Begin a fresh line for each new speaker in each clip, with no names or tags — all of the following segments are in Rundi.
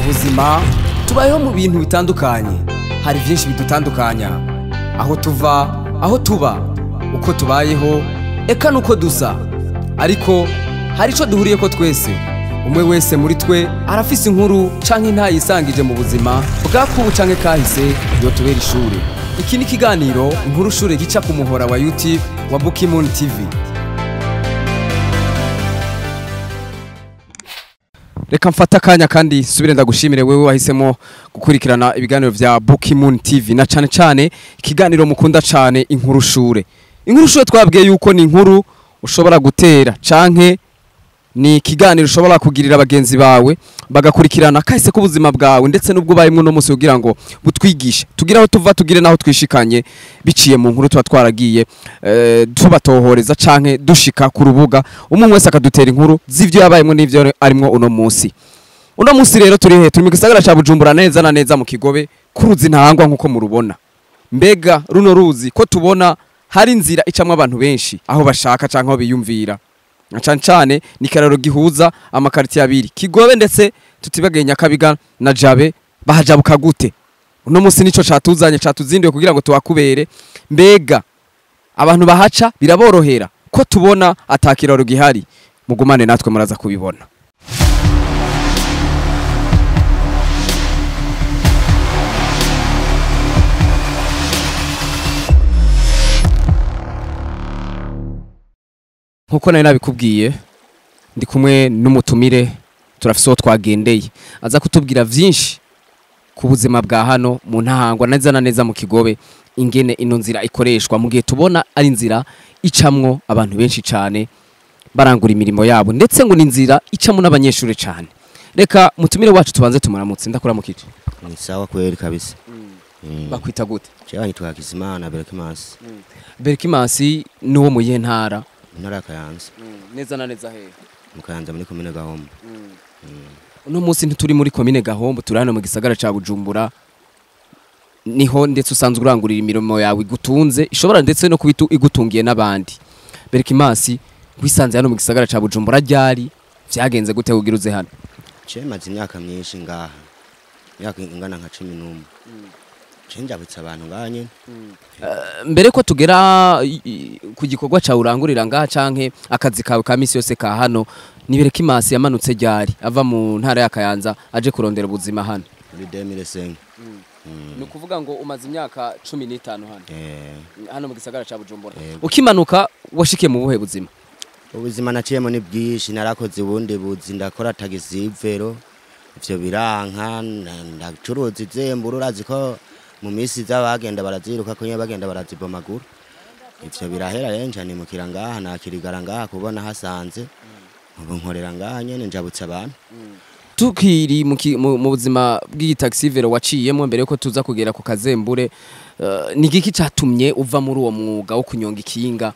Mu buzima tubayeho mu bintu bitandukanye, hari byinshi bidutandukanya, aho tuva, aho tuba, uko tubayeho, eka nuko dusa. Ariko hari ico duhuriyeko twese. Umwe wese muri twe arafise inkuru canke ntayisangije mu buzima bwakubu canke kahise yotubera ishure. Iki ni ikiganiro Inkuru Shure gica ku muhora wa YouTube wa Bukimoon TV. Reka mfata akanya kandi subire ndagushimire wewe wahisemo gukurikirana ibiganiro vya Bukimoon TV, na cane cane ikiganiro mukunda cane, Inkuru Shure. Inkuru Shure twabwiye yuko ni inkuru ushobora gutera canke ni ikiganiro ushobora kugirira bagenzi bawe bagakurikirana kahise k'ubuzima bwawe ndetse n'ubwo bayimwe no munsi, kugira ngo butwigishe, tugire aho tuva, tugire naho twishikanye biciye mu nkuru tuba twaragiye tubatohoreza canke dushika ku rubuga, umwe wese akadutera inkuru z'ivyo yabayemwo n'ivyo arimwo uno munsi. Uno munsi rero turi he? Turi mu gisagara ca Bujumbura, neza na neza mu Kigobe, ku ruzi Ntahangwa nk'uko murubona. Mbega runo ruzi ko tubona hari inzira icamwo abantu benshi aho bashaka canke aho biyumvira, na cane cane ni ikiraro gihuza amakaritiye abiri, Kigobe ndetse tutibagiye Nyakabiga na Jabe, bahajabuka gute? Uno munsi nico catuzanye, catuzinduye kugira ngo tuhakubere. Mbega abantu bahaca biraborohera ko tubona atakiraro gihari? Mugumane natwe muraza kubibona. Nkuko nari nabikubwiye, ndi kumwe n'umutumire, turafise uwo twagendeye aza kutubwira vyinshi ku buzima bwa hano mu Ntahangwa, neza na neza mu Kigobe, ingene ino nzira ikoreshwa mu gihe tubona ari inzira icamwo abantu benshi cane barangura imirimo yabo, ndetse ngo ni inzira icamwo n'abanyeshuri cane. Reka mutumire wacu tubanze tumuramutse. Ndakuramukije.
Ni sawa kweli kabisa.
Bakwita gute?
Jewe nitwa Hakizimana Berkimasi.
Berkimasi ni uwo mu yihe ntara?
Intara ya Kayanza.
Neza na neza hehe?
Mu Kayanza, muri komine Gahombo.
Uno munsi ntituri muri komine Gahombo, turi hano mu gisagara ca Bujumbura, niho ndetse usanzwe urangurira imirimo yawe igutunze, ishobora ndetse no kuba igutungiye n'abandi. Berkimasi, wisanze hano mu gisagara ca Bujumbura ryari? Vyagenze gute kugira uze hano?
Jewe maze imyaka myinshi ngaha. Imyaka ingana nka 11. Je njabutse abantu ngaha nyene.
Mbere ko tugera ku gikorwa cawe urangurira ngaha canke akazi kawe ka misi yose ka hano, ni Berkimasi yamanutse ryari ava mu ntara ya Kayanza aje kurondera ubuzima hano?
Muri 2005.
Ni ukuvuga ngo umaze imyaka 15 hano hano mu gisagara ca Bujumbura.
Yego.
Ukimanuka washikiye mu buhe buzima?
Ubuzima naciyemo ni bwinshi, narakoze ubundi buzi, ndakora taxi vélo, ivyo biranka, ndacuruza izembura, urazi ko mu misi iza bagenda baraziruka ko nyene bagenda barazibomagura. Ivyo birahera rero nca nimukira ngaha, nakirigara ngaha kubona hasanze. Ubu nkorera ngaha nyene, njabutse abantu.
Tukiri mu buzima bw'iyi taxi vélo waciyemo, mbere yuko tuza kugera ku kazembure, ni igiki catumye uva muri uwo mwuga wo kunyonga ikinga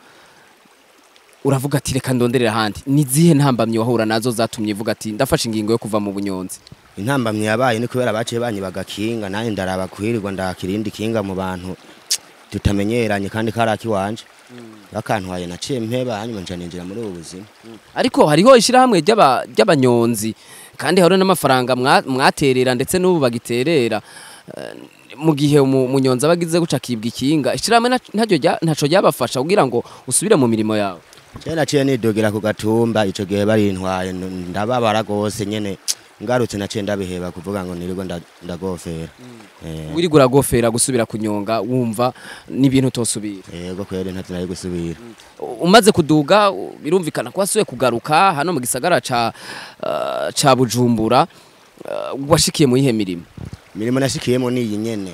uravuga ati reka ndonderera ahandi? Ni zihe ntambamyi wahura nazo zatumye uvuga ati ndafashe ingingo yo kuva mu bunyonzi?
Intambamyi yabaye ni kubera baciye banyiba agakinga, nanjye ndaraba kwirirwa ndakira irindi kinga mu bantu tutamenyeranye kandi kari akiwanje. Bakantwaye naciye mpeba, hanyuma nca ninjira muri ubu buzima.
Ariko hariho ishirahamwe ry'abanyonzi, kandi hariho n'amafaranga mwaterera ndetse n'ubu bagiterera. Mu gihe umunyonzi aba agize guca akibwa ikinga, ishirahamwe ntaco ryabafasha kugira ngo usubire mu mirimo yawe?
Jewe naciye nidogera ku gatumba ico gihe barintwaye, ndababara gose nyene, ngarutse naciye ndabiheba kuvuga ngo nirirwe ndagofera.
Wirirwa uragofera gusubira kunyonga, wumva n'ibintu utosubira?
Yego kweri, ntavyo nari gusubira.
Umaze kuduga, birumvikana ko wasubiye kugaruka hano mu gisagara ca Bujumbura, washikiye mu yihe mirimo?
Imirimo nashikiyemo ni iyi nyene.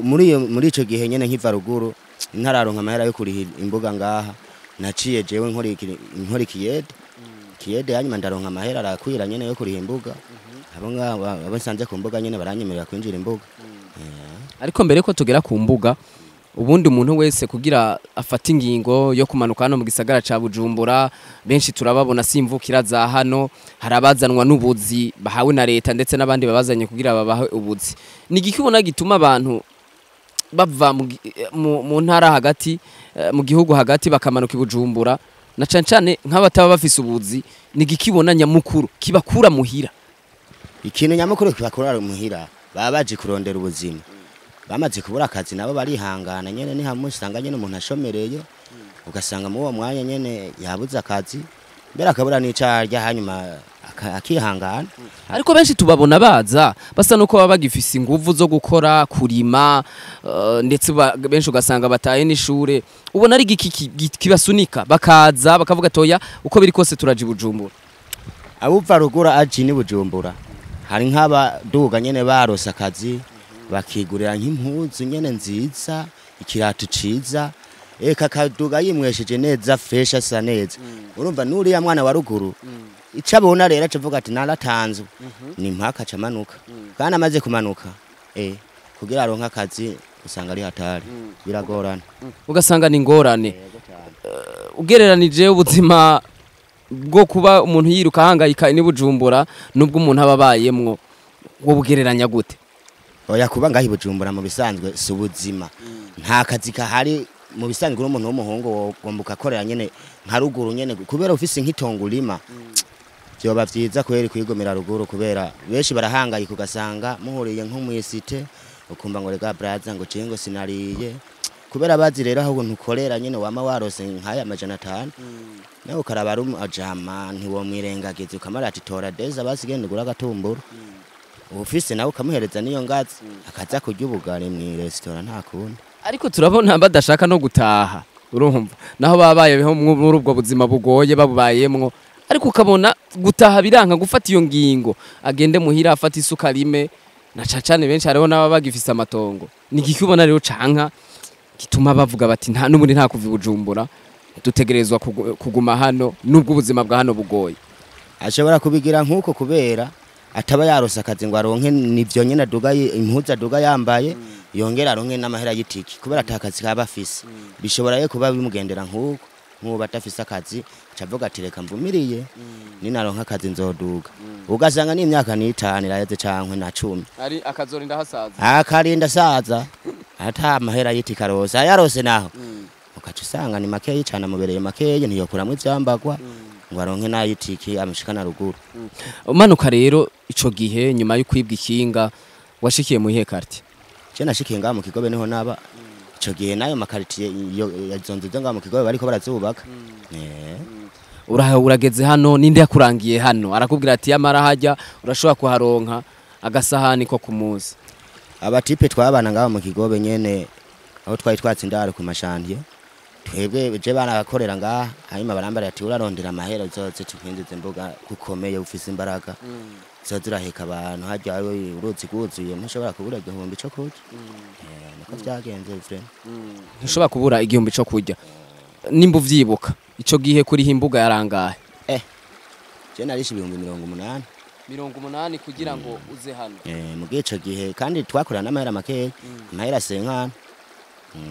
Muri ico gihe nyene nkiva ruguru ntararonka amahera yo kuriha imbuga ngaha, naciye jewe nkora ikiyede. Kiyede, hanyuma ndaronka amahera arakwira nyene yo kuriha imbuga. Abo ngabo abo nsanze ku mbuga nyene baranyemerera kwinjira imbuga.
Ariko mbere ko tugera ku mbuga, ubundi umuntu wese kugira afate ingingo yo kumanuka hano mu gisagara ca Bujumbura, benshi turababona simvukira za hano, harabazanwa n'ubuzi bahawe na leta ndetse n'abandi babazanye kugira babahe ubuzi. Ni igiki ubona gituma abantu bava mu ntara hagati, mu gihugu hagati, bakamanuka i Bujumbura, na cane cane nk'abataba bafise ubuzi? Ni igiki ubona nyamukuru kibakura muhira?
Ikintu nyamukuru kibakura muhira, baba baje kurondera ubuzima, bamaze kubura akazi nabo barihangana nyene, ni hamwe usanga nyene umuntu ashomereye, ugasanga muri uwo mwanya nyene yabuze akazi, mbere akabura n'ico arya, hanyuma akihangana.
Ariko benshi tubabona baza basa nuko baba bagifise inguvu zo gukora, kurima, ndetse benshi ugasanga bataye n'ishure. Ubona ari igiki kibasunika bakaza bakavuga toya, uko biri kose turaje i Bujumbura?
Abuva ruguru aje ni Bujumbura, hari nk'abaduga nyene barose akazi, bakigurira nk'impuzu nyene nziza, ikirato ciza, eka akaduga yimwesheje neza, fresh, asa neza. Urumva nuriya mwana wa ruguru ico abona rero acavuga ati naratanzwe, ni mpaka acamanuka. Kandi amaze kumanuka, kugira aronke akazi usanga ari hatari, biragorana.
Ugasanga ni ingorane. Ugereranije ubuzima bwo kuba umuntu yiruka ahangayika ni Bujumbura nubwo umuntu aba abayemwo, wo bugereranya gute?
Oya, kuba ngaho i Bujumbura mu bisanzwe si ubuzima, nta kazi kahari. Mu bisanzwe uri umuntu w'umuhungu wogomba ugakorera nyene nka ruguru nyene, kubera ufise nk'itongo urima, vyoba vyiza kweri kwigomera ruguru, kubera benshi barahangayika. Ugasanga muhuriye nko mw'isite, ukumva ngo rega braza, ngo jewe ngo sinariye, kubera bazi rero aho ntukorera nyene wama warose nk'aya 500, nawe ukaraba ari ajama, ntiwomwirengagiza, ukamara ati tora deza basi genda ugura agatumbura. Ufise nawe ukamuhereza n'iyo ngazi, akaza kurya ubugari mw'iresitora, nta kundi.
Ariko turabona badashaka no gutaha, urumva naho babayeho muri ubwo buzima bugoye babubayemwo, ariko ukabona gutaha biranka, gufata iyo ngingo agende muhira afata isuka rime, na cacane benshi hariho n'ababa bagifise amatongo. Ni igiki ubona rero canka gituma bavuga bati nta n'ubundi nta kuva i Bujumbura, dutegerezwa kuguma hano nubwo ubuzima bwa hano bugoye?
Ashobora kubigira nk'uko kubera ataba yarose akazi ngo aronke nivyo nyene aduga impuzu aduga yambaye, yongera aronke n'amahera y'itiki, kubera ata kazi kaba afise. Bishobora rero kuba bimugendera nk'uko nk'ubu adafise akazi, aca avuga ati reka mvumiriye, ninaronka akazi nzoduga. Ugasanga n'imyaka 5 iraheze cankwe na 10.
Ari akazorinda hasaza.
Akarinda asaza ata amahera y'itiki arose. Ayarose naho ugaca usanga ni makeyi cane, amubereye makeyi, ntiyokuramwo ivyambagwa ngo aronke n'ay'itiki amushikana ruguru.
Umanuka rero ico gihe nyuma yo kwibwa ikinga, washikiye mu iyihe quartier?
Je nashikiye ngaha mu Kigobe, niho naba ico gihe. N'ayo makaritiye iyo izo nzu zo ngaha mu Kigobe bariko barazubaka.
Urageze hano, ninde yakurangiye hano arakubwira ati yamara hajya urashobora kuharonka agasahani ko ku munsi?
Abatipe twabana ngaha mu Kigobe nyene, aho twari twatse indaro ku mashantiye, twebwe je barakorera ngaha, hanyuma barambara ati urarondera amahera, uzoze tukwinjize imbuga, kukomeye ufise imbaraga, uzoze uraheka abantu harya uruzi rwuzuye, ntushobora kubura 1000 co kurya. Niko vyagenze vraiment.
Ntushobora kubura 1000 co kurya. Nimba uvyibuka, ico gihe kuriha imbuga yarangahe?
Je narishe 80,000.
80 kugira ngo uze hano?
Mu gihe ico gihe kandi twakorana n'amahera makeya, amahera senkana.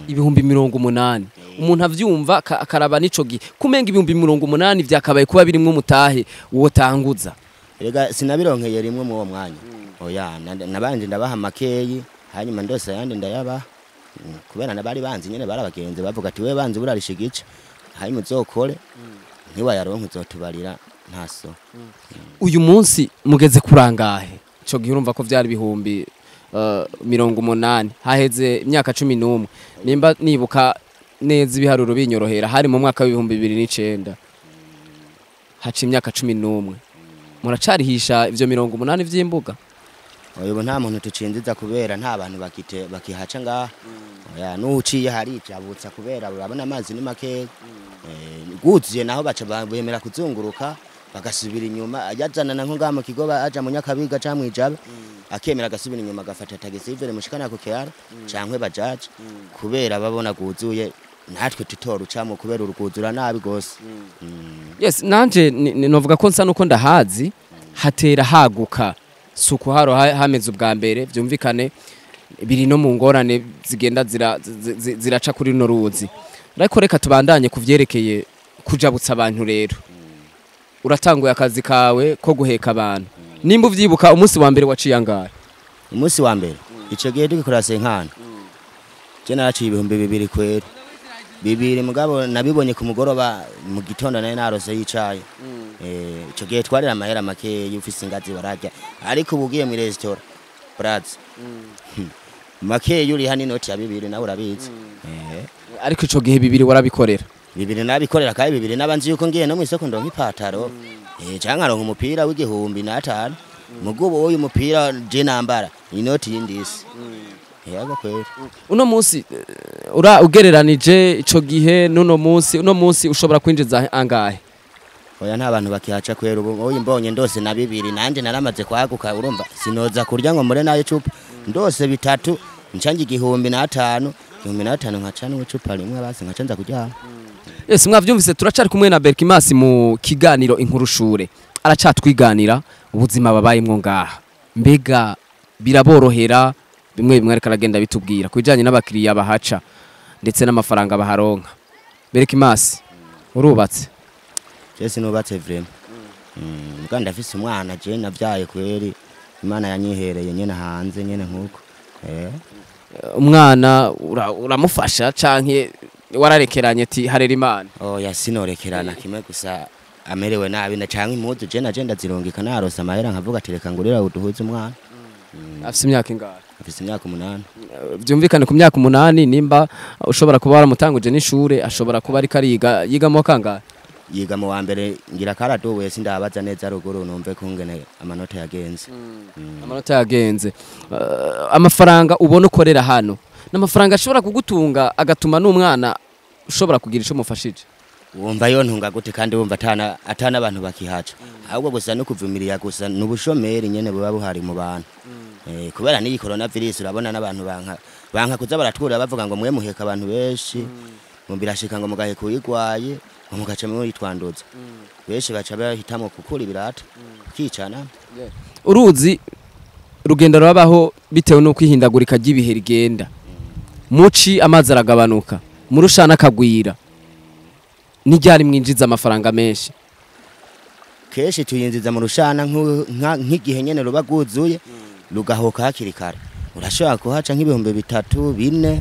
80,000, umuntu avyumva akaraba n'ico gihe kumenga 80,000 vyakabaye kuba birimwo umutahe wotanguza.
Erega sinabironkeye rimwe mu uwo mwanya, oya. Nabanje ndabaha makeyi, hanyuma ndose ayandi ndayabaha. Kubera nabari banzi nyene, barabagenzi, bavuga ati we banzi burarisha igice, hanyuma uzokore, ntiwayaronka uzotubarira, ntaso.
Uyu munsi mugeze kurangahe? Ico gihe urumva ko vyari 80,000, haheze imyaka 11, nimba nibuka neza ibiharuro binyorohera, hari mu mwaka w'2009, haca imyaka 11, muracarihisha ivyo 80 vy'imbuga?
Oya, ubu nta muntu tucinziza, kubera nta bantu bakite bakihaca ngaha, oya. N'uciye harijabutsa, kubera urabona amazi ni makeya. Guzuye naho baca bemera kuzunguruka bagasubira inyuma, yazanana nko ngaha mu Kigoba aja mu Nyakabiga canke mw'Ijabe, akemera agasubira inyuma, agafata tagisi mushikana ku kiraro cankwe bajaje, kubera babona guzuye, natwe tutorucamo kubera urwuzura nabi gose.
Yes, nanje novuga ko nsa nuko ndahazi, hatera haguka, suku haro hameze ubwa mbere, vyumvikane biri no mu ngorane zigenda ziraca kuri runo ruzi. Ariko reka tubandanye kuvyerekeye kujabutsa abantu. Rero uratanguye akazi kawe ko guheka abantu, nimba uvyibuka umunsi wa mbere waciye angahe?
Umunsi wa mbere ico gihe tugikora senkana, je naraciye 2000 kweri, bibiri. Mugabo nabibonye ku mugoroba, mu gitondo nari narose yicaye. Ico gihe twarira amahera make ufise ingazi wararya, ariko ubu ugiye mu restaurant braza make uri hano inoti ya 2 nawe urabizi.
Ariko ico gihe 2 warabikorera?
2 nabikorera, kandi 2 nabanzi yuko ngiye no mwisoko ndonka ipataro canke nkaronka umupira w'1005. Mugubo uyu mupira je nambara inoti y'indisi. Yaga kwera.
Uno munsi ura ugereranije ico gihe nuno munsi, uno munsi ushobora kwinjiza angahe?
Oya nta bantu bakihaca kwera ubu. Oyi mbonye ndose na 2 nanje naramaze kwaguka, urumva sinoza kurya ngo mure nayo icupa. Ndose 3 ncange 1005, 1005 nkacana icupa rimwe basi nkacanza kuryama.
Yes, mwavyumvise turacari kumwe na Berkimas mu kiganiro Inkuru Shure. Aracatwiganira ubuzima babayemwo ngaha. Mbega biraborohera bimwe bimwe ariko aragenda bitubwira kubijanye n'abakiriya bahaca ndetse n'amafaranga baharonka. Berkimas urubatse?
Je sinubatse vraiment. Muga ndafise umwana je navyaye kweri, Imana yanyihereye nyene hanze nyene nkuko.
Umwana uramufasha canke wararekeranye ati harera Imana?
Oya sinorekerana, kimwe gusa amerewe nabi na canke impuzu je naje ndazirungika narose amahera nkavuga ati reka ngurira uduhuze umwana.
Afise imyaka ingahe?
Afise imyaka 8.
Byumvikane ku myaka 8 nimba ushobora kuba waramutanguje n'ishure ashobora kuba ariko ariga, yiga mu kangahe?
Yiga mu wa mbere ngira karaduwe, sindabaza neza ruguru numve kungene amanota yagenze.
Amanota yagenze. Amafaranga ubona ukorera hano n'amafaranga ashobora kugutunga agatuma n'umwana ushobora kugira ico mufashije?
Wumva yontunga gute kandi wumva atana abantu bakihaca. Ahubwo gusa no kuvumiriya gusa n'ubushomeri nyene buba buhari mu bantu. Kubera n'iyi coronavirus urabona n'abantu banka kuza baratwura bavuga ngo mwe muheka abantu benshi, ngo birashika ngo mugahe kuyigwaye ngo mugaca mu yitwanduza. Benshi baca bahitamo kukura ibirata kicana.
Uruzi rugenda rwabaho bitewe no kwihindagurika ry'ibihe rigenda. Muci amazi aragabanuka, murushana akagwira. Nijyari mwinjiza amafaranga menshi?
Keshi tuyinjiza mu rushana nk'igihe nyene ruba rwuzuye rugahoka hakiri kare. Urashobora kuhaca nk'ibihumbi 3 4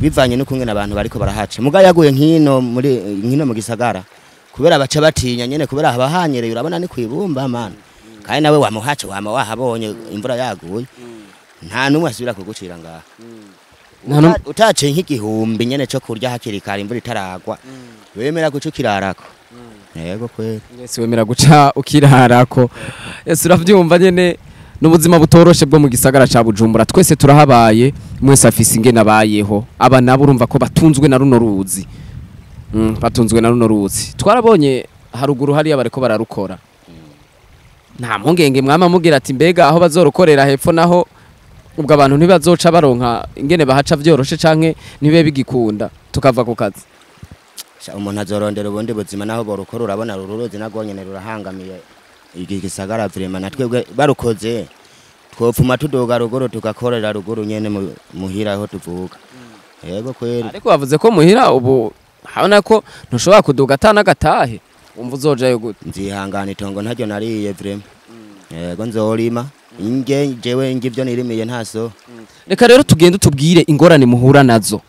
bivanye n'ukungene abantu bariko barahaca. Muga yaguye nkino muri nkino mu gisagara kubera baca batinya nyene kubera haba hanyereye, urabona ni kwibumba mana. Kandi nawe wamuhaca wama wahabonye imvura yaguye nta numwe asubira kugucira ngaha. Utace nk'igihumbi nyene cyo kurya hakiri kare imvura itaragwa wemera guca ukirarako. Yego kweri.
Yes, wemera guca ukirarako. Yes, uravyumva nyene n'ubuzima butoroshe bwo mu gisagara ca Bujumbura. Twese turahabaye, mwese afise ingene abayeho. Aba nabo urumva ko batunzwe na runo ruzi. Batunzwe na runo ruzi. Twarabonye haruguru hariya bariko bararukora. Nta mpungenge mwama mugira ati mbega aho bazorokorera hepfo naho ubwo abantu ntibazoca baronka ingene bahaca vyoroshe canke nibe bigikunda tukava ku kazi.
Umuntu azorondera ubundi buzima naho borukora, urabona ruruzi nagonyene rurahangamiye iki gisagara vraiment. Natwebwe barukoze twopfuma tudoga ruguru tugakorera ruguru nyene muhira aho tuvuka. Yego kweri.
Ariko bavuze ko muhira ubu habona ko ntushobora kuduga atana gatahe, umva uzojayo gute?
Nzihangana itongo ntaryo nariye vraiment. Yego nzorima inge jewe ngivyo nirimiye ntaso.
Reka rero tugende tubwire ingorane muhura nazo.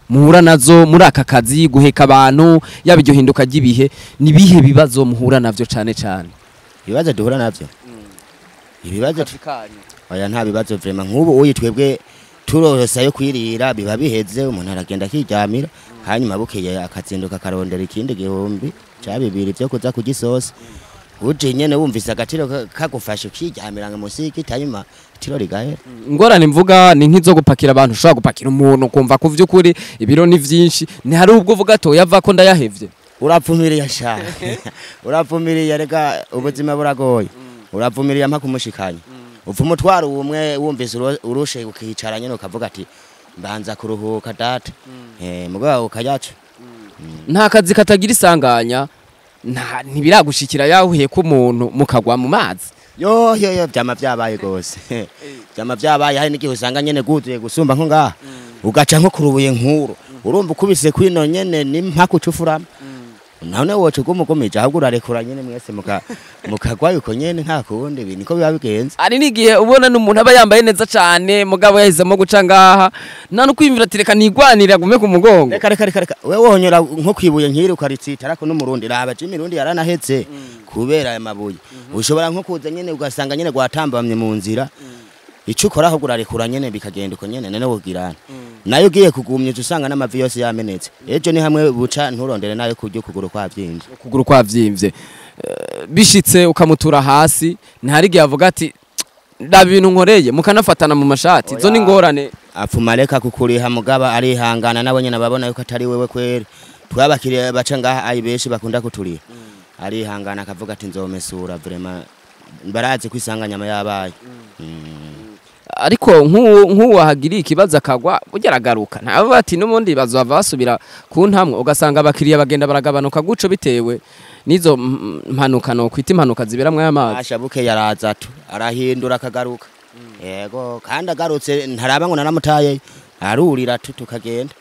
Muhura nazo muri aka kazi guheka abantu yaba iryo hinduka ry'ibihe, nibihe bibazo muhura navyo cane cane?
Ibibazo duhura navyo? Ibibazo oya nta bibazo vraiment. Nk'ubu uyi twebwe turorosa yo kwirira biba biheze, umuntu aragenda akiryamira hanyuma bukeye akazinduka akarondera ikindi gihumbi ca 2 byo kuza kugisosa. Uje nyene wumvise agaciro kagufasha ukiryamira ngo musiki tanyuma itiro rigahera.
Ingorane mvuga ni nk'izo gupakira abantu, ushobora gupakira umuntu kumva ku vyukuri ibiro ni vyinshi, ni hari ubwo uvuga to yava ko ndayahevye.
Urapfumiriye sha. Urapfumiriye reka ubuzima buragoye. Urapfumiriye mpa kumushikanya. Upfa umutwaro umwe wumvise urushe ukicara nyene ukavuga ati mbanza kuruhuka data. Mugabo ukayaca.
Nta kazi katagira isanganya. Ntibiragushikira yahuye ko umuntu mukagwa mu mazi?
Yo yo yo byama byabaye gose. Byama byabaye, hari n'igihe usanga nyene guzuye gusumba nko ngaha. Ugaca nko kurubuye nkuru. Urumva ukubise kwino nyene ni mpaka ucufurama. None woca ugumugumije, ahubwo urarekura nyene mwese mukagwayo uko nyene, nta kundi niko biba bigenze.
Ari n'igihe ubona n'umuntu aba yambaye neza cane, mugabo yahisemo guca ngaha, nta n'ukwiyumvira ati reka nigwanire agume ku mugongo.
Reka reka reka reka, wewe wohonyora nko kwibuye nkiri ukaritsita, ariko n'umurundi raba Jimmy Rundi yaranahetse kubera aya mabuye. Ushobora nko kuza nyene ugasanga nyene gwatambamye mu nzira, ico ukora ahubwo urarekura nyene bikagenda uko nyene. None wogirana nayo ugiye kugumya, uca usanga n'amavi yose yamenetse. Ejo ni hamwe buca nturondere nayo kurya, ukuguru kwavyimbye.
Ukuguru kwavyimbye. Bishitse ukamutura hasi, ntihari igihe avuga ati ndaba ibintu nkoreye, mukanafatana mu mashati? Izo ni ingorane.
Apfuma reka kukuriha, mugaba arihangana, nabo nyene babona yuko atari wewe kweri. Twabakiriya baca ngaha ayi benshi bakunda kuturiha, arihangana akavuga ati nzomesura. Vraiment barazi kwisanganyama yabaye.
Ariko nk'uwo hagiriye ikibazo akagwa, burya aragaruka, nabo bati n'ubundi bazova basubira ku ntamwe, ugasanga abakiriya bagenda baragabanuka guco bitewe n'izo mpanuka, no kwita impanuka ziberamwo y'amazi.
Asha buke yaraza tu arahindura akagaruka, yego, kandi agarutse ntaraba ngo naramutaye, arurira tu tukagenda.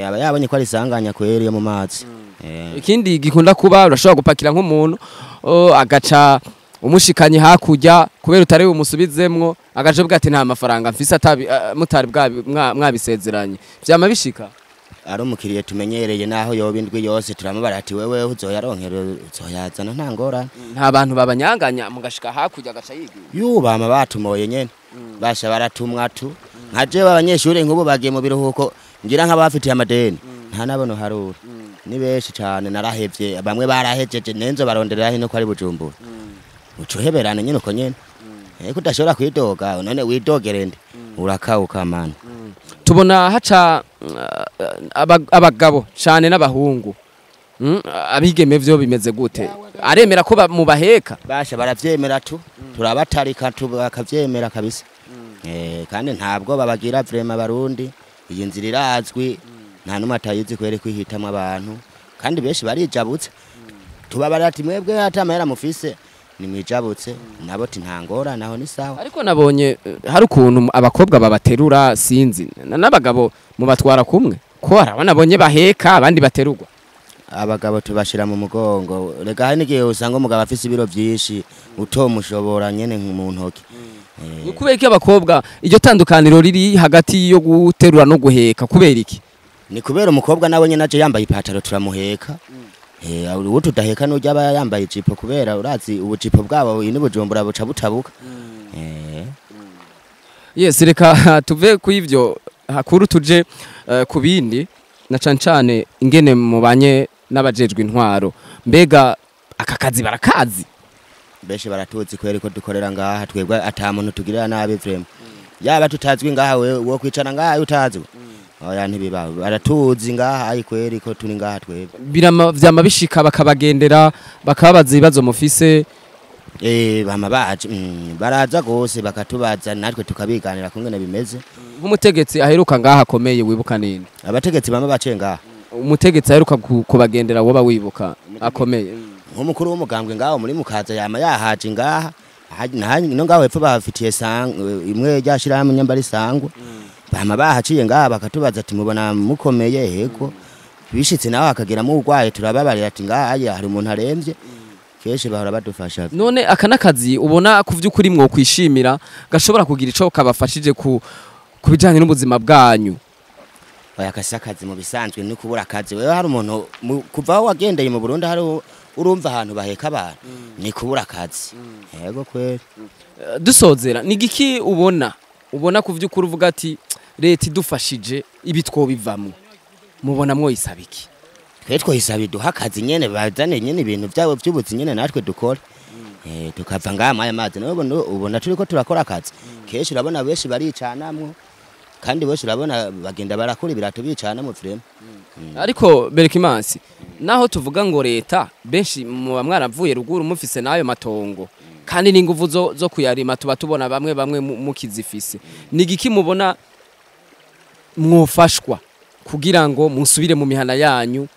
Aba yabonye ko ari isanganya kweri yo mu mazi.
Ikindi gikunda kuba, urashobora gupakira nk'umuntu, agaca umushikanye hakurya, kubera utari bumusubizemwo agaca avuga ati nta mafaranga mfise, atabi mutari mwabisezeranye. Vyama bishika?
Ari umukiriya tumenyereye, naho yoba indwi yose turamubara ati wewe uzoyaronkera, uzoyazana, nta ngorane.
Nta bantu babanyanganya mugashika hakurya agaca yigira?
Yubama batumoye nyene, basha baratumwa tu. Nka jewe abanyeshuri nk'ubu bagiye mu biruhuko, ngira nk'abafitiye amadeni nta nabono harura, ni benshi cane. Narahevye, bamwe barahejeje, nenzo baronderera hino ko ari Bujumbura. Uca uheberana nyene uko nyene, eko udashobora kwidoga, none widogere nde? Urakawuka mana.
Tubona haca abagabo cane n'abahungu. Abigeme vyo bimeze gute? Aremera ko mubaheka?
Basha baravyemera tu, turabatarika tu bakavyemera kabisa. Kandi ntabwo babagira vraiment. Barundi iyi nzira irazwi, nta numwe atayizi kwere kwihitamwo abantu, kandi benshi barijabutse. Tubabara ati mwebwe ata amahera mufise nimwijabutse, nabo ati nta ngorane, aho ni sawa.
Ariko nabonye hari ukuntu abakobwa babaterura, sinzi n'abagabo mubatwara kumwe, ko hari abo nabonye baheka abandi baterurwa.
Abagabo tubashira mu mugongo. Reka hari n'igihe usanga umugabo afise ibiro vyinshi utomushobora nyene mu ntoki.
Ni kubera iki abakobwa, iryo tandukaniro riri hagati yo guterura no guheka, kubera iki?
Ni kubera umukobwa nawe nyene aje yambaye ipataro turamuheka. Uwo tudaheka n'urya aba yambaye ijipo, kubera urazi ubujipo bwabo ini Bujumbura buca butabuka.
Yes, reka tuve ku ivyo hakuru tuje ku bindi, na cane cane ingene mubanye n'abajejwe intwaro. Mbega aka kazi barakazi?
Benshi baratuzi kweri ko dukorera ngaha twebwe, ata muntu tugirira nabi vraiment. Yaba tutazwi ngaha, wewe wo kwicara ngaha utazwi? Oya, ntibibaho. Baratuzi ngaha ayi kweri ko turi ngaha twebwe.
Birama vyama bishika bakabagendera, bakababaza ibibazo mufise?
Bama baje, baraza gose bakatubaza, natwe tukabiganira kungene bimeze.
Nk'umutegetsi aheruka ngaha akomeye wibuka ninde?
Abategetsi bama baciye ngaha?
Umutegetsi aheruka kubagendera woba wibuka akomeye.
Nk'umukuru w'umugambwe ngaho muri Mukaza yama yahaje ngaha. No ngaho hepfo bahafitiye sangwe imwe ryashirahamwe nyambari sangwe, bama bahaciye ngaha bakatubaza ati mubona mukomeye? Hego. Bishitse nawe akageramo urwaye, turababarira ati ngaha aya hari umuntu aremvye. Kenshi bahora badufasha.
None aka nakazi ubona ku vy'ukuri mwo kwishimira, gashobora kugira ico kabafashije ku bijanye n'ubuzima bwanyu?
Oya, akasi akazi mu bisanzwe ni kubura akazi. Wewe hari umuntu kuva aho wagendeye mu Burundi hari urumva ahantu baheka abantu? Ni kubura akazi, yego kweri.
Dusozera, ni igiki ubona ku vy'ukuri uvuga ati leta idufashije ibi twobivamwo? Mubona mwoyisaba iki?
Twe twohisaba iduha akazi nyene, bazane nyene ibintu vyabo vy'ubuzi nyene natwe dukora. Tukava ngaha mwaya mazi. Nawe ubona turiko turakora akazi kenshi, urabona benshi baricanamwo, kandi benshi urabona bagenda barakora ibirato bicanamwo vraiment.
Ariko Berekimansi, naho tuvuga ngo leta, benshi muba mwaravuye ruguru mufise n'ayo matongo, kandi n'inguvu zo kuyarima tuba tubona bamwe bamwe mukizifise, ni igiki mubona mwofashwa kugira ngo musubire mu mihana yanyu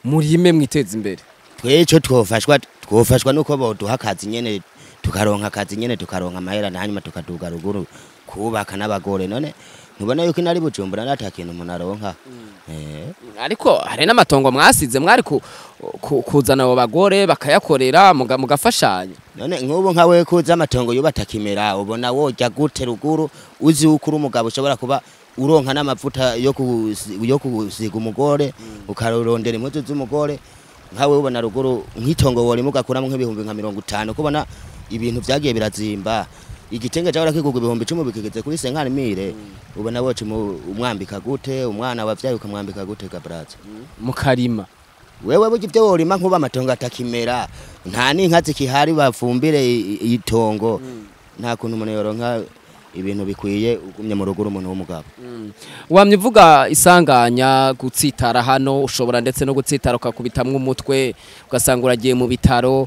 murime mwiteze imbere?
Twe ico twofashwa nuko boduha akazi nyene. Tukaronka akazi nyene, tukaronka amahera, hanyuma tukaduga ruguru kubaka n'abagore. None ntubona yuko inari Bujumbura nata kintu umuntu aronka?
Ariko hari n'amatongo mwasize, mwari kuzana abo bagore bakayakorera, mugafashanya.
None nk'ubu nkawe kuza amatongo yubatakimera, ubona wojya gute ruguru, uzi yuko uri umugabo ushobora kuba uronka n'amavuta yo kusiga umugore, ukarondera impuzu z'umugore? Nkawe ubona ruguru nk'itongo worima ugakuramo nk'ibihumbi nka 50, kubona ibintu vyagiye birazimba, igitenge cyahora kigurwa 10,000 bikigeze kuri 50,000, ubona woca umwambika gute umwana wavyaye, ukamwambika gute gabraza?
Mukarima.
Wewe burya ibyo worima, nkuba amatongo atakimera, nta n'inka zikihari bafumbire itongo, nta kuntu umuntu yoronka ibintu bikwiye ugumye mu rugo uri umuntu w'umugabo.
Wamye uvuga isanganya, gutsitara hano, ushobora ndetse no gutsitara ukakubitamwo umutwe, ugasanga uragiye mu bitaro,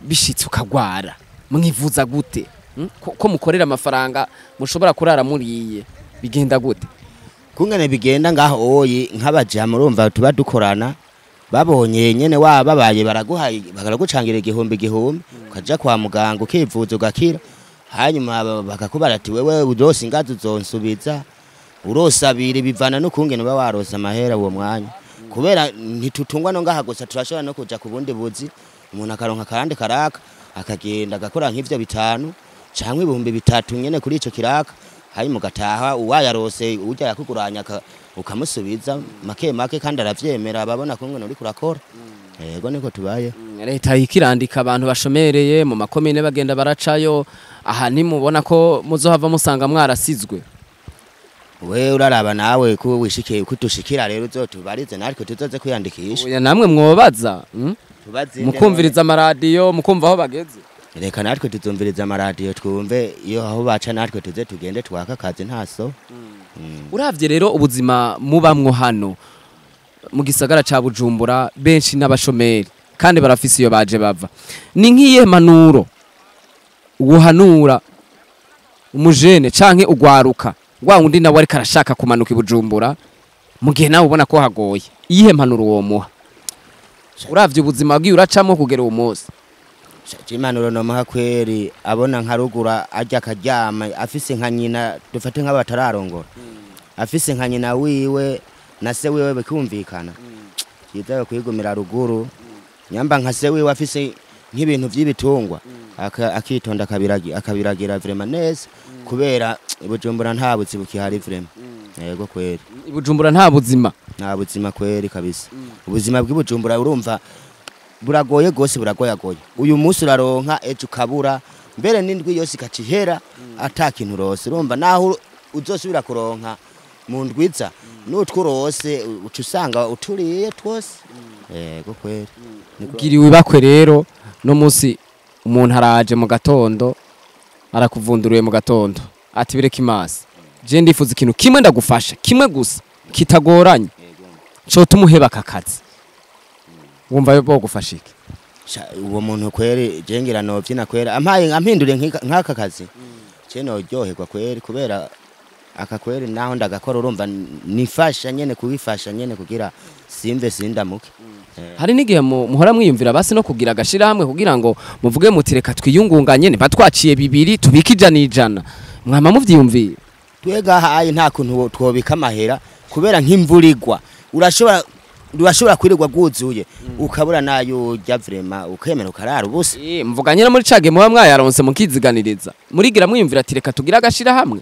bishitse ukagwara, mwivuza gute? Ko mukorera amafaranga mushobora kurara muriye, bigenda gute?
Kungene bigenda ngaho oyi, nk'abajama urumva tuba dukorana, babonye nyene wababaye, baraguha, baragucangira igihumbi igihumbi, ukaja kwa muganga ukivuza ugakira, hanyuma bakakubara ati wewe urose ingazi uzonsubiza, urosabira, bivana n'ukungene uba warose amahera uwo mwanya. Kubera ntitutungwa no ngaha gusa, turashobora no kuja ku bundi buzi, umuntu akaronka akandi karaka akagenda agakora nk'ivyo 5 canke 3,000 nyene kuri ico kiraka, hanyuma ugataha uwayarose ujya yakuguranya ukamusubiza make make, kandi aravyemera, ababona kungene uriko urakora. Yego, niko tubaye.
Leta ikirandika abantu bashomereye mu makomine, bagenda baracayo aha, ntimubona ko muzohava musanga mwarasizwe?
We uraraba nawe ko wishikiye kutushikira, rero uzotubarize natwe tuzoze kwiyandikisha.
Oya, namwe mwobaza,
Tubaze.
Mukumviriza amaradiyo, mukumva aho bageze.
Reka natwe tuzumviriza amaradiyo, twumve iyo aho baca, natwe tuze tugende twaka akazi ntaso.
Uravye rero ubuzima mubamwo hano mu gisagara ca Bujumbura, benshi n'abashomeri kandi barafise iyo baje bava, ni nk'iyihe manuro uhanura umujene canke ugwaruka wa wundi nawe ariko arashaka kumanuka i Bujumbura, mu gihe nawe ubona ko hagoye? Iyihe mpanuro womuha uravye ubuzima bwiwe uracamwo kugera uwo munsi?
Impanuro nomuha kweri, abona nka rugura arya akaryama, afise nka nyina, dufate nk'abatararongora, afise nka nyina wiwe na se wiwe bikumvikana, cyiza yo kwigumira ruguru. Nyamba nka se wiwe afise nk'ibintu vy'ibitungwa, akitonda akabiragira vraiment neza, kubera i Bujumbura nta buzi bukihari vraiment. Yego kweri.
I Bujumbura nta buzima?
Nta buzima kweri kabisa. Ubuzima bw'i Bujumbura urumva buragoye gose, buragoyagoye. Uyu munsi uraronka, ejo ukabura, mbere n'indwi yose ikaca ihera ata kintu urose. Urumva naho uzosubira kuronka mu ndwiza, n'utwo urose uca usanga uturiye twose. Yego kweri.
Ugiriwe ibakwe rero no munsi, umuntu araje mu gatondo, arakuvunduruye mu gatondo ati: "Bireka imasi, je ndifuza ikintu kimwe ndagufasha, kimwe gusa kitagoranye cotuma uheba aka kazi", wumva bogufasha iki?
Sha, uwo muntu kweri je ngira novyina kweri, ampaye ampinduriye nk'aka kazi, je noryoherwa kweri, kubera aka kweri naho ndagakora, urumva nifasha nyene kubifasha nyene kugira simve sindamuke.
Hari n'igihe muhora mwiyumvira basi no kugira agashirahamwe, kugira ngo muvuge muti: "Reka twiyungunganye, niba twaciye bibiri tubike ijana ijana"? Mwama muvyiyumvira?
Twega hayi nta kuntu twobika amahera, kubera nk'imvura igwa urashobora kwirirwa bwuzuye ukabura nayo urya, vraiment ukemera ukarara ubusa.
Mvuga nyine muri cage muba mwayaronse mukiziganiriza, murigira mwiyumvira ati: "Reka tugire agashirahamwe"?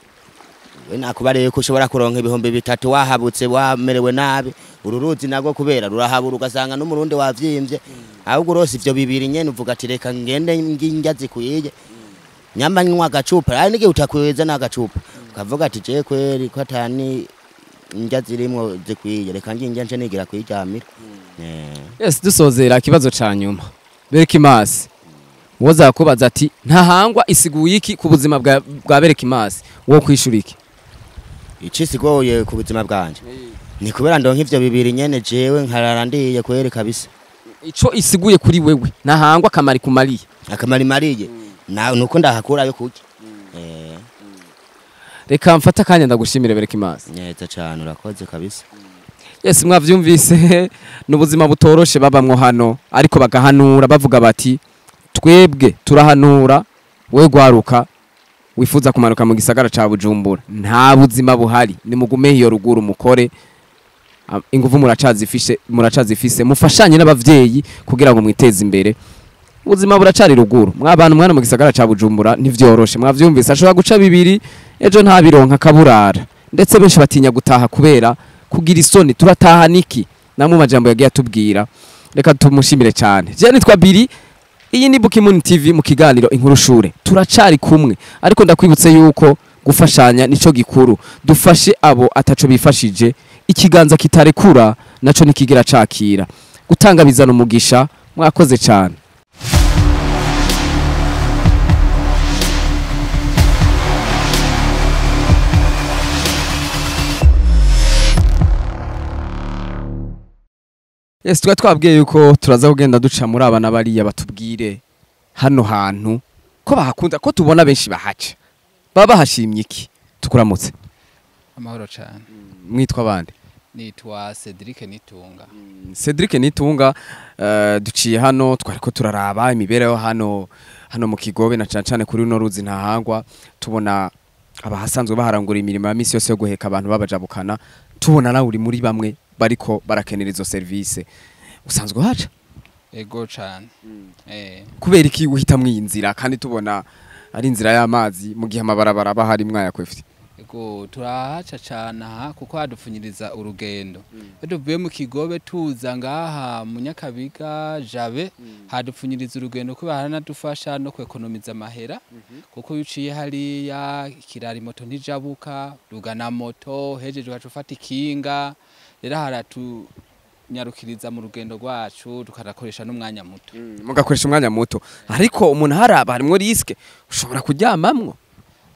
We nakubareye ko ushobora kuronka 3,000 wahabutse, wamerewe nabi. Uru ruzi nagwo kubera rurahabura, ugasanga n'umurundi wavyimbye. Ahubwo urose ivyo bibiri nyene, uvuga ati: "Reka ngende ndya zikwiye, nyamba nywa agacupa." Ari n'igihe utakwiza n'agacupa, ukavuga ati: "Je kweri ko atani ndya zirimwo zikwiye, reka nginge nce nigira kwiryamira."
Yes, dusozera ikibazo ca nyuma, Bereka Imasi, woza kubaza ati: "Ntahangwa isiguye iki ku buzima bwa Bereka Imasi?" Wo kwishura iki?
Icisigoye ku buzima bwanje ni kubera ndonka ivyo bibiri nyene, jewe nkarara ndiye kweri kabisa.
Ico isiguye kuri wewe, Ntahangwa, akamaro kumariye?
Akamaro imariye na nuko ndahakurayo kurya.
Reka mfate akanya ndagushimire, Bereka Imasi.
Neza cane, urakoze kabisa.
Yes, mwavyumvise, n'ubuzima butoroshe babamwo hano, ariko bagahanura bavuga bati Twebwe turahanura we gwaruka wifuza kumanuka mu gisagara ca Bujumbura, nta buzima buhari, nimugume iyo ruguru mukore, inguvu muracazifise, mufashanye n'abavyeyi kugira ngo mwiteze imbere. Ubuzima buracari ruguru, mwabantu mwana mu gisagara ca Bujumbura ntivyoroshe, mwavyumvise ashobora guca bibiri ejo ntabironka kaburara, ndetse benshi batinya gutaha kubera kugira isoni. Turataha niki? Namwe majambo yagiye atubwira, reka tumushimire cyane. Je nitwa Biri, iyi ni Bukimun TV mu kiganiro Inkuru Shure. Turacari kumwe, ariko ndakwibutse yuko gufashanya nico gikuru. Dufashe abo ataco bifashije, ikiganza kitarekura naco nikigira cakira. Gutanga bizana umugisha. Mwakoze cyane. Yes, twari twabwiye yuko turaza kugenda duca muri abana bariya batubwire hano hantu ko bahakunda, ko tubona benshi bahaca, baba bahashimye iki? Tukuramutse.
Amahoro cyane.
Mwitwa bande?
Nitwa Cedric Nitunga.
Cedric Nitunga, duciye hano twariko turaraba imibereho hano mu Kigobe na cane cane kuri runo ruzi Ntahangwa, tubona abahasanzwe baharangura imirimo ya misi yose yo guheka abantu babajabukana, tubona nawe uri muri bamwe bariko barakenera izo service. Usanzwe haca?
Ego cyane.
Kubera iki uhitamwo iyi nzira kandi tubona ari inzira y'amazi mu gihe amabarabara aba hari mwayakwefite?
Ego turahaca cyane aha kuko hadupfunyiriza urugendo. Iyo tuvuye mu Kigobe tuza ngaha mu Nyakabiga Jabe, hadupfunyiriza urugendo kuba haranadufasha no kwekonomiza amahera, kuko iyo uciye hariya kirari moto ntijabuka, rugana moto hejeje ugaca ufata ikinga, rero haratunyarukiriza mu rugendo rwacu tukarakoresha n'umwanya muto.
Mugakoresha umwanya muto, ariko umuntu haraba harimwo riske, ushobora kuryamamwo.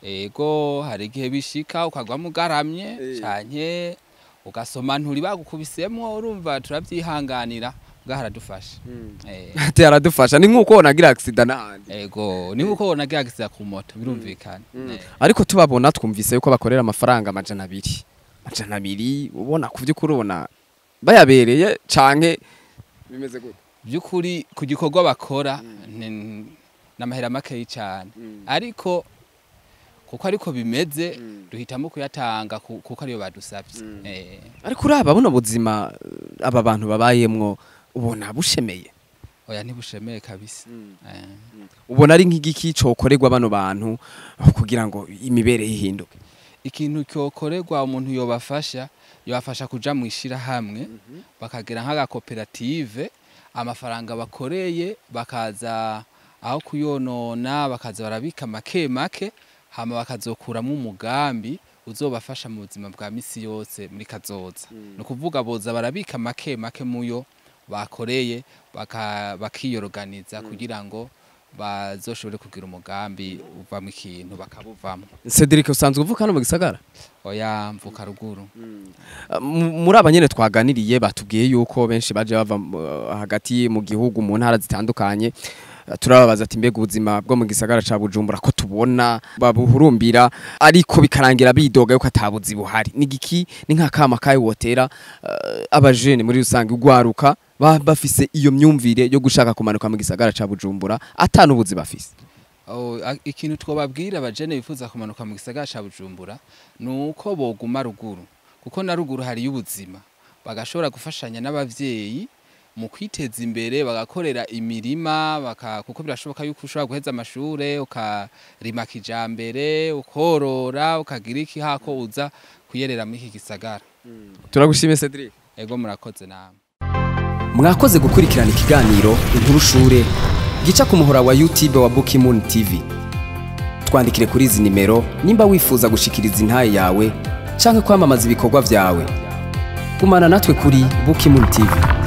Ego hari igihe bishika ukagwa mugaramye canke ugasoma nturi bagukubisemwo, urumva turavyihanganira, bwa haradufasha.
Ati haradufasha ni nkuko wonagira accident n'ahandi.
Ego ni nkuko wonagira accident ku moto, birumvikana.
Ariko tubabona twumvise yuko bakorera amafaranga 200. 200 ubona kuvyukuri ubona bayabereye canke bimeze gute?
Byukuri ku gikorwa bakora n'amahera makeyi cyane, ariko kuko ariko bimeze duhitamo kuyatanga kuko ariyo badusabye.
Ariko uraba buno buzima aba bantu babayemwo ubona bushemeye?
Oya ntibushemeye kabisa.
Ubona ari nk'igiki cokorerwa bano bantu kugira ngo imibereho ihinduke?
Ikintu cyokorerwa umuntu yobafasha kuja mu ishirahamwe, bakagira nk'agakoperative, amafaranga bakoreye bakaza aho kuyonona bakaza barabika make make, hama bakazokuramo umugambi uzobafasha mu buzima bwa misi yose muri kazoza. No kuvuga boza barabika make make muyo bakoreye bakiyoroganiza kugira ngo bazoshobore kugira umugambi uva mu kintu bakabuvamo.
Cedric, usanzwe uvuka hano mu gisagara?
Oya mvuka ruguru.
Muri abanyene twaganiriye batubwiye yuko benshi baje bava hagati mu gihugu mu ntara zitandukanye, turababaza ati mbega ubuzima bwo mu gisagara ca Bujumbura ko tubona babuhurumbira ariko bikarangira bidoga yuko atabuzi buhari, ni giki ni nk'akama kayo wotera abajene muri rusange ugwaruka bafise iyo myumvire yo gushaka kumanuka mu gisagara ca Bujumbura atanubuzi bafise?
Ikintu twobabwira abajene bifuza kumanuka mu gisagara ca Bujumbura nuko boguma ruguru, kuko na ruguru hari y'ubuzima, bagashobora gufashanya n'abavyeyi mu kwiteza imbere, bagakorera imirima, kuko birashoboka yuko ushobora guheza amashure ukarima kijambere, ukorora, ukagira iki hako uza kuyerera muri iki gisagara.
Turagushimiye Cedric.
Ego murakoze namwe.
Mwakoze gukurikirana ikiganiro Inkuru Shure gica ku muhora wa YouTube wa Bukimun TV. Twandikire kuri izi nimero nimba wifuza gushikiriza intaye yawe canke kwamamaza ibikorwa vyawe. Gumana natwe kuri Bukimun TV.